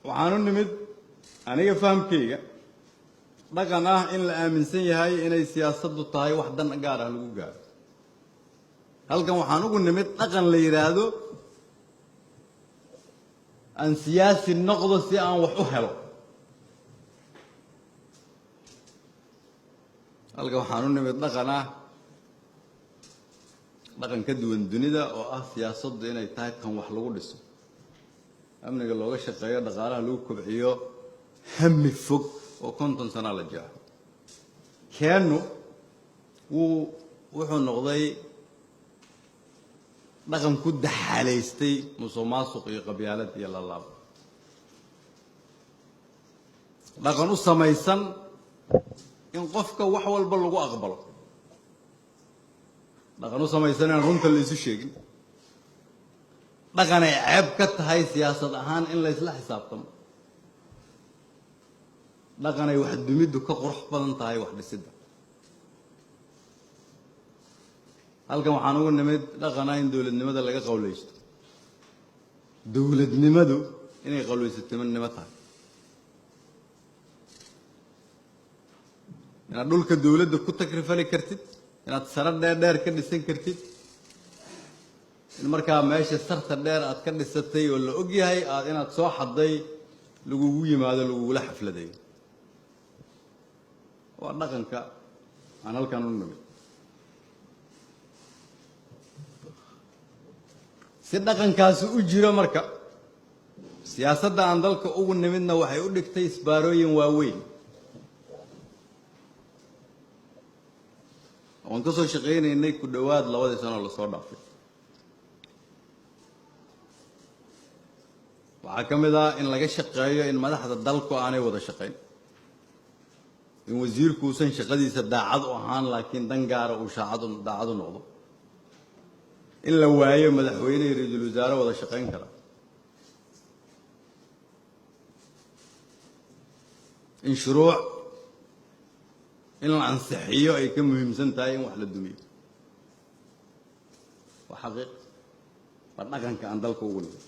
Waxaan u nimid, aniga fahamkayga, dhaqan ah in la aaminsan yahay inay siyaasaddu tahay wax dan gaar ah lagu gaaro. Halkan waxaan ugu nimid dhaqan la yidhaahdo aan siyaasi noqdo si aan wax u helo. Halkan waxaan u nimid dhaqan ah, dhaqan ka duwan dunida, oo ah siyaasaddu inay tahay tan wax lagu dhiso, amniga looga shaqeeyo, dhaqaalaha lagu kobciyo, hami fog oo 50 sana la jeexo. Keenu wuxuu noqday dhaqan ku daxaalaystay musuq maasuq iyo qabyaalad iyo lalaab, dhaqan u samaysan in qofka wax walba lagu aqbalo, dhaqan u samaysan inaan runta la isu sheegin, dhaqan ay ceeb ka tahay siyaasad ahaan in laysla xisaabtamo, dhaqanay wax dumiddu ka qurux badan tahay wax dhisidda. Halkan waxaan ugu nimid dhaqana in dowladnimada laga qawlaysto, dowladnimadu inay qawlaysatinimo tahay, inaad dhulka dowladda ku takrifali kartid, inaad saro dheer dheer ka dhisan kartid, in markaa meesha sarta dheer aad ka dhisatay oo la og yahay aad inaad soo xadday lagugu yimaado, lagugula xafladayo. Waa dhaqanka aan halkan u nimid. Si dhaqankaasi u jiro marka, siyaasadda aan dalka ugu nimidna waxay u dhigtay isbaarooyin waaweyn. Waan ka soo shaqaynaynay ku dhowaad 2dii sano lasoo dhaafay. Waxaa ka mid ah in laga shaqeeyo in madaxda dalku aanay wada shaqayn, in wasiirku uusan shaqadiisa daacad u ahaan laakiin dan gaara uu shaacad daacad u noqdo, in la waayo madaxweyne iyo ra-iisul wasaare wada shaqayn kara, in shuruuc in la ansixiyo ay ka muhiimsan tahay in wax la dumiyo. Waa xaqiiq, waa dhaqanka aan dalka ugu nimid.